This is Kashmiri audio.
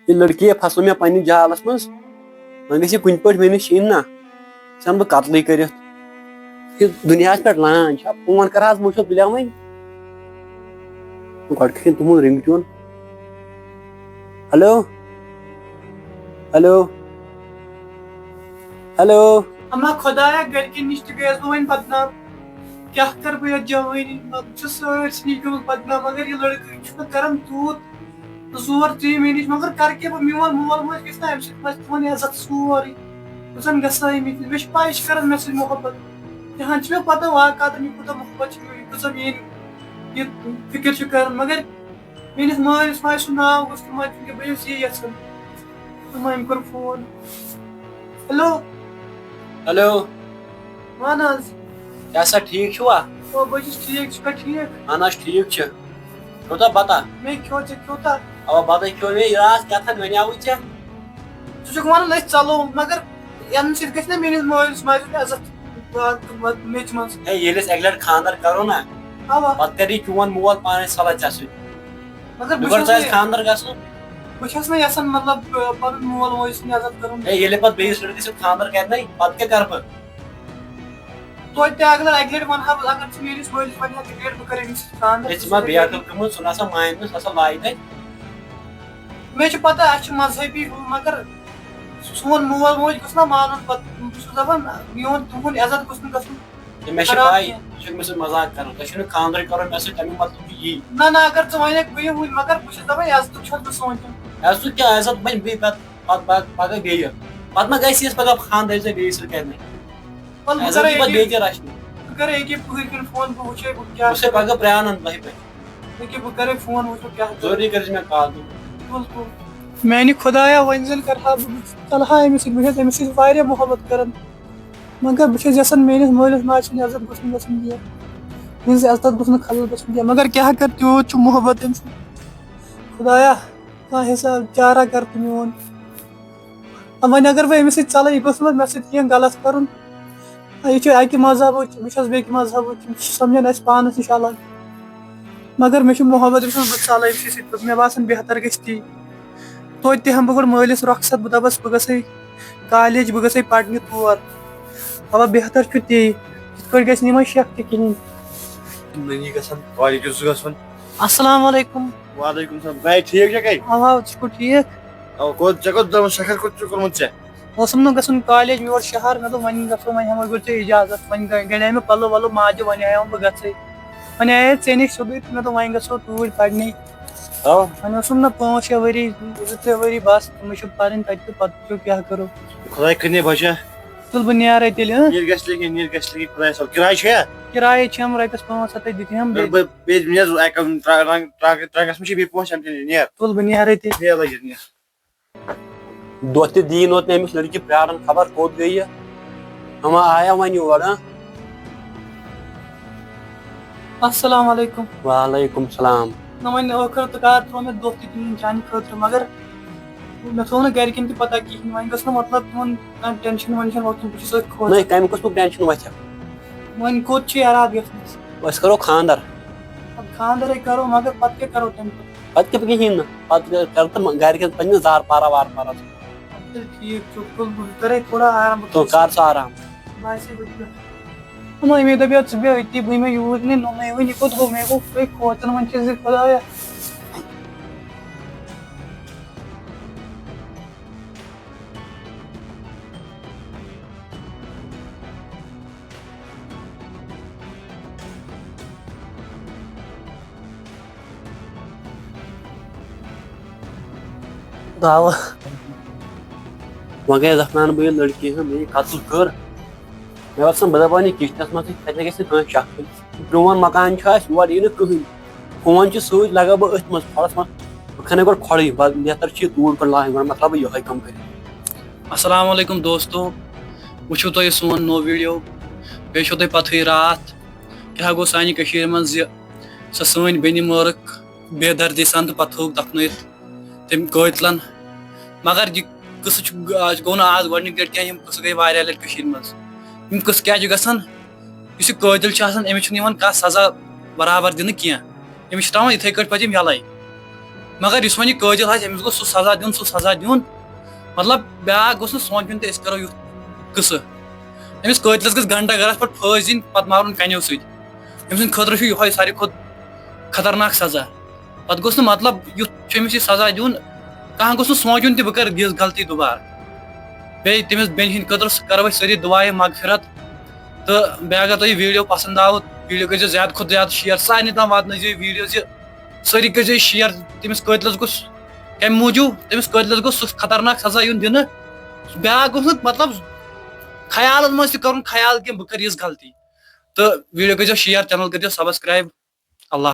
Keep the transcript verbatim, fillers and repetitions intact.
یہِ لڑکی ہے پھسٲو مےٚ پننِس جالس منٛز۔ وۄنۍ گژھِ یہِ کُنہِ پٲٹھۍ مےٚ نِش یِنۍ نا۔ ژٕ اَنہٕ بہٕ قتلٕے کٔرِتھ۔ یہِ دُنیاہَس پٮ۪ٹھ لانچ۔ ہا، فون کَر حظ، بہٕ وٕچھو تُلیا وۄنۍ۔ گۄڈٕ کھسن تُہُنٛد ring tune. Hello? Hello? Hello? اما خۄدایا، گرِکٮ۪ن نِش تہِ گٔیَس بہٕ وۄنۍ بدنام۔ کیٛاہ کَرٕ بہٕ یَتھ جوٲنی منٛز؟ بہٕ چھُس سٲرسٕے نِش گوٚمُت بدنام، مگر یہِ لڑکہٕ چھُنہٕ کران تیوٗت زور ژٕ یہِ مےٚ نِش، مگر کَرٕ کیٛاہ بہٕ؟ میون مول موج گژھِ نا اَمہِ سۭتۍ، ما چھِ تِمن عزت سورُے؟ بہٕ زَن گژھٕ ہا أمِس نِش، مےٚ چھِ پَے، یہِ چھِ کران مےٚ سۭتۍ محبت۔ تِہن چھِ مےٚ پَتہ واقعاتن یہِ کوٗتاہ محبت چھُ مےٚ، یہِ کۭژاہ میٲنۍ یہِ فِکِر چھِ کران، مگر میٲنِس مٲلِس ماجہِ سُنٛد ناو گوٚژھ نہٕ مَتہِ یُن کینٛہہ، بہٕ چھُس یی یَژھان۔ تِمو أمۍ کوٚر فون۔ ہیلو۔ ہیلو۔ وَن حظ۔ کیٛاہ سا ٹھیٖک چھُوا؟ او، بہٕ چھُس ٹھیٖک، ژٕ چھُکھا ٹھیٖک؟ اہن حظ، ٹھیٖک چھُ۔ کھیوٚوتھا بَتہ؟ مےٚ کھیوٚو، ژےٚ کھیوٚوتھا؟ اَوا، بَتَے کھیوٚو مےٚ، یہِ راتھ کیٛاہ تام وَنیٛاوُے ژےٚ؟ ژٕ چھُکھ وَنان أسۍ ژَلو، مگر یَنہٕ سۭتۍ گژھِ نا میٛٲنِس مٲلِس ماجہِ تہِ عزت، آ، میٚژِ منٛز۔ ہے، ییٚلہِ أسۍ اَکہِ لَٹہِ خانٛدَر کَرو نا، اَوا۔ پَتہٕ کَرِ چون مول پانَے صلح ژےٚ سۭتۍ۔ مگر بہٕ مےٚ گۄڈٕ چھُس ژےٚ نہٕ، آسہِ خانٛدَر گژھُن۔ بہٕ چھُس نہٕ یَژھان، مطلب، پَنُن مول موج سٕنٛز عزت کَرُن۔ ہے، ییٚلہِ پَتہٕ بیٚیِس لٔڑکہٕ سۭتۍ خانٛدَر کَرِ نا، پَتہٕ کیٛاہ کَرٕ بہٕ؟ توتہِ تہِ اگر اَکہِ لَٹہِ وَنہٕ ہا بہٕ، اگر ژٕ میٛٲنِس مٲلِس وَنہِ ہا، تِکیٛازِ بہٕ کَرٕ أمِس سۭتۍ خانٛدَر۔ ہے، ژٕ ما بے عقل گٔمٕژ، سُہ نہ سا مانہِ نہٕ، سُہ ہسا لایہِ تَتہِ۔ مےٚ چھُ پَتہ، اَسہِ چھُ مذہبی ہُہ، مگر سون مول موج گوٚژھ نہ مانُن پَتہٕ۔ بہٕ چھُس دَپان، میون تُہُنٛد عزت گوٚژھ نہٕ گژھُن ہے، مےٚ چھِ خراب پَے، کینٛہہ۔ ژٕ چھُکھ مےٚ سۭتۍ مذاق کَران، تۄہہِ چھُنہٕ خانٛدرٕے کَرُن مےٚ سۭتۍ، تَمیُک مطلب چھُ یی۔ نہ، نہ، اگر ژٕ وَنکھ بہٕ یِموٕے، مگر بہٕ چھُس دَپان، عزتُک چھُس بہٕ سونٛچان۔ عزتُک کیٛاہ عزت بَنہِ بیٚیہِ پَتہٕ، پَتہٕ پَگاہ، پَگاہ بیٚیہِ۔ پَتہٕ ما گژھِ یَس پَگاہ خانٛدر ژےٚ بیٚیِس سۭتۍ کَرنہِ؟ وَلہٕ بہٕ عزت کرے یی پَتہٕ أکیٛاہ، بیٚیہِ تہِ رَچھنہِ۔ بہٕ کرے أکیٛاہ پٕہٕرۍ کِنۍ فون، بہٕ وٕچھے بہٕ کیٛاہ بہٕ چھُسے کرٕ۔ پَگاہ پرٛاران تۄہہِ پٮ۪ٹھ۔ أکیٛاہ بہٕ کرے فون، وٕچھو کیٛاہ کرٕ۔ ضروٗری کٔرۍ زِ مےٚ کال تُہۍ۔ بِلکُل۔ میٛانہِ خۄدایا، وۄنۍ زَن کرٕ ہا بہٕ، ژَلہٕ ہا أمِس سۭتۍ، بہٕ چھَس أمِس سۭتۍ واریاہ محبت کران۔ مگر بہٕ چھَس یَژھان میٛٲنِس مٲلِس ماجہِ سٕنٛز عزت گوٚژھ نہٕ گژھُن کینٛہہ۔ یِہٕنٛز عزتَس گوٚژھ نہٕ خلل گژھُن کینٛہہ۔ مگر کیٛاہ کرٕ، تیوٗت چھُ محبت أمۍ سۭتۍ۔ خۄدایا، کانٛہہ حساب چارہ کر تہٕ میون۔ وۄنۍ اگر بہٕ أمِس سۭتۍ ژَلہٕ، یہِ گوٚژھ نہٕ مےٚ سۭتۍ کینٛہہ غلط کَرُن۔ یہِ چھُ اَکہِ مذہبٕچ، بہٕ چھُس بیٚکہِ مذہبٕچ، یہِ چھُ سَمجھان اَسہِ پانَس نِش الگ۔ مگر مےٚ چھُ محبت أمِس سۭتۍ، بہٕ ژَلہٕ أمِس سۭتۍ، مےٚ باسان بہتر گژھِ تی۔ توتہِ تہِ ہٮ۪مہٕ بہٕ گۄڈٕ مٲلِس رۄخصت، بہٕ دَپَس بہٕ گژھٕ کالج، بہٕ گژھٕ پَرنہِ تور۔ اَوا بہتر چھُ تی، یِتھ پٲٹھۍ گژھِ نہٕ یِمَن شک تہِ کِہیٖنۍ۔ نٔنی گژھن کالج کیُتھ چھُ گژھُن۔ السلام علیکم۔ وعلیکم السلام۔ بھاے، ٹھیٖک چھا کَے؟ اَوا، ژٕ چھُکھ ٹھیٖک؟ اَوا، کوٚت، ژےٚ کوٚت دوٚپُن، سفر کوٚت چھُکھ کوٚرمُت ژےٚ؟ اوسُم نہٕ گژھُن کالج یور شہر، مےٚ دوٚپ وۄنۍ گژھو، وۄنۍ ہٮ۪مَے بہٕ ژےٚ اِجازت، وۄنۍ گٔ-، گَڑے مےٚ پَلو وَلو ماجہِ، وۄنۍ آیاوُم بہٕ گژھٕے۔ وۄنۍ آیے ژےٚ نِش سیوٚدُے تہٕ مےٚ دوٚپ وۄنۍ گژھو توٗرۍ پَرنہِ۔ آ۔ وۄنۍ اوسُم نہ پانٛژھ شےٚ ؤری، زٕ ترٛےٚ ؤری بَس، تِمَے چھِ پَرٕنۍ تَتہِ تہٕ پَتہٕ وٕچھو کیٛاہ کَرو۔ خۄداے کٔرِنۍ بچا۔ تُل بہٕ نیرَے تیٚلہِ، ہہ؟ نیٖر گژھِ لیکن، نیٖر گژھِ لیکن خۄداے صٲب۔ کِراے چھےٚ؟ کِرایے چھَم رۄپیَس پانٛژھ ہَتھ تہٕ دِتِم۔ بہٕ، بہٕ، بیٚیہِ مےٚ حظ اَکہِ، ٹرٛ-، ٹرٛ-، ٹرٛکَس منٛز چھِ بیٚیہِ پونٛسہٕ، اَمہِ کِنۍ نیر۔ تُل بہٕ نیرَے تیٚلہِ۔ بیٚیہِ لٲگِتھ نیر۔ دۄہ تہِ دیٖن ووت نہٕ أمِس لٔڑکی پرٛاران، خبر کوٚت گٔیہِ۔ اما آیا وۄنۍ یور، ہاں؟ السلام علیکم۔ وعلیکم السلام۔ نہ وۄنۍ ٲخٕر تہٕ کار ترٛوو مےٚ دۄہ تہِ دیٖن چانہِ خٲطرٕ، مگر مےٚ تھوٚو نہٕ گرِکٮ۪ن تہِ پتہ کِہیٖنۍ۔ وۄنۍ گٔژھ نہٕ مطلب تِمن کانٛہہ ٹینشن وینشن وۄتھُن، بہٕ چھُس أتھۍ کھوژان۔ نہ، کَمہِ قٕسمُک ٹینشن وۄتھِ؟ وۄنۍ کوٚت چھُ ارادٕ گژھنس؟ أسۍ کرو خانٛدر۔ پتہٕ خانٛدرے کرو، مگر پتہٕ کیٛاہ کرو تَمہِ پتہٕ؟ پتہٕ کیٛاہ کِہیٖنۍ نہٕ، پتہٕ کر تہٕ گرِکٮ۪ن پننہِ زار پارہ وار پارہ۔ تیٚلہِ ٹھیٖک چھُ، تُل بہٕ کرے تھوڑا آرام، بہٕ تو کر ژٕ آرام۔ بہٕ آسے وٕنہِ پٮ۪ٹھ۔ نہ، مےٚ دَپیو ژٕ بیٚہہ أتی، بہٕ یِمے یوٗرۍ نہٕ، نوٚمُے وٕنہِ کوٚت گوٚو، مےٚ گوٚو فِکرِ کھوژان، وۄنۍ چھَس بہٕ خۄدایا۔ دعوہ۔ وۄنۍ گٔے زَفنان بہٕ یہِ لٔڑکی ہٕنٛز، مےٚ یہِ قتل کٔر۔ مےٚ باسان، بہٕ دَپان، یہِ کِچنَس منٛزٕے، تَتہِ نَے گژھِ نہٕ کانٛہہ شک۔ پرٛون مکان چھُ اَسہِ، یور یی نہٕ کٕہٕنۍ۔ فون چھُ سۭتۍ، لَگاو بہٕ أتھۍ منٛز کھۄڈَس منٛز۔ بہٕ کھَنَے گۄڈٕ کھۄڈٕے، بَس بہتر چھُ یہِ توٗرۍ گۄڈٕ لاگٕنۍ، گۄڈٕ مۄکلاو بہٕ یِہوٚے کٲم کٔرِتھ۔ السلام علیکم دوستو، وٕچھِو تُہۍ سون نوٚو ویٖڈیو۔ بیٚیہِ چھو تۄہہِ پَتہٕے راتھ کیٛاہ گوٚو سانہِ کٔشیٖرِ منٛز، زِ سۄ سٲنۍ بیٚنہِ مٲرٕکھ بے دردی سان تہٕ پَتہٕ تھوٚوُکھ دَفنٲیِتھ تٔمۍ قٲتلَن۔ مگر یہِ قٕصہٕ چھُ، آز گوٚو نہٕ آز گۄڈٕنِچ لَٹہِ کینٛہہ، یِم قٕصہٕ گٔے واریاہ لَٹہِ کٔشیٖرِ منٛز۔ یِم قٕصہٕ کیٛازِ چھِ گژھان؟ یُس یہِ قٲتِل چھُ آسان، أمِس چھُنہٕ یِوان کانٛہہ سزا برابر دِنہٕ کینٛہہ، أمِس چھِ ترٛاوان یِتھَے کٲٹھۍ پَتہٕ یِم یَلَے۔ مگر یُس وۄنۍ یہِ قٲتِل آسہِ، أمِس گوٚژھ سُہ سزا دیُن، سُہ سزا دیُن۔ مطلب، بیٛاکھ گوٚژھ نہٕ سونٛچُن تہِ أسۍ کرو یُتھ قصہٕ۔ أمِس قٲتلس گٔژھ گھنٹہ گرس پٮ۪ٹھ پھٲسۍ دِنۍ، پتہٕ مارُن کنیو سۭتۍ۔ أمۍ سٕنٛدِ خٲطرٕ چھُ یِہوٚے ساروی کھۄتہٕ خطرناک سزا۔ پتہٕ گوٚژھ نہٕ، مطلب، یُتھ چھُ أمِس یہِ سزا دیُن، کانٛہہ گوٚژھ نہٕ سونٛچُن تہِ بہٕ کرٕ یِژھ غلطی دُبارٕ۔ بیٚیہِ تٔمِس بیٚنہِ ہٕنٛدِ خٲطرٕ کرو أسۍ سٲری دُعایہِ مغفرت۔ تہٕ بیٚیہِ اگر تۄہہِ یہِ video پسنٛد آو، video کٔرۍزیو زیادٕ کھۄتہٕ زیادٕ share، سارنٕے تام واتنٲیزیو یہِ video زِ سٲری کٔرۍزیو یہِ share تٔمِس قٲتلس گوٚژھ کمہِ موٗجوٗب، تٔمِس قٲتلس گوٚژھ سُہ خطرناک سزا یُن دِنہٕ۔ بیٛاکھ گوٚژھ نہٕ، مطلب، خیالس منٛز تہِ کرُن خیال کینٛہہ بہٕ کرٕ یِژھ غلطی۔ تہٕ video کٔرۍزیو share، channel کٔرۍزیو subscribe۔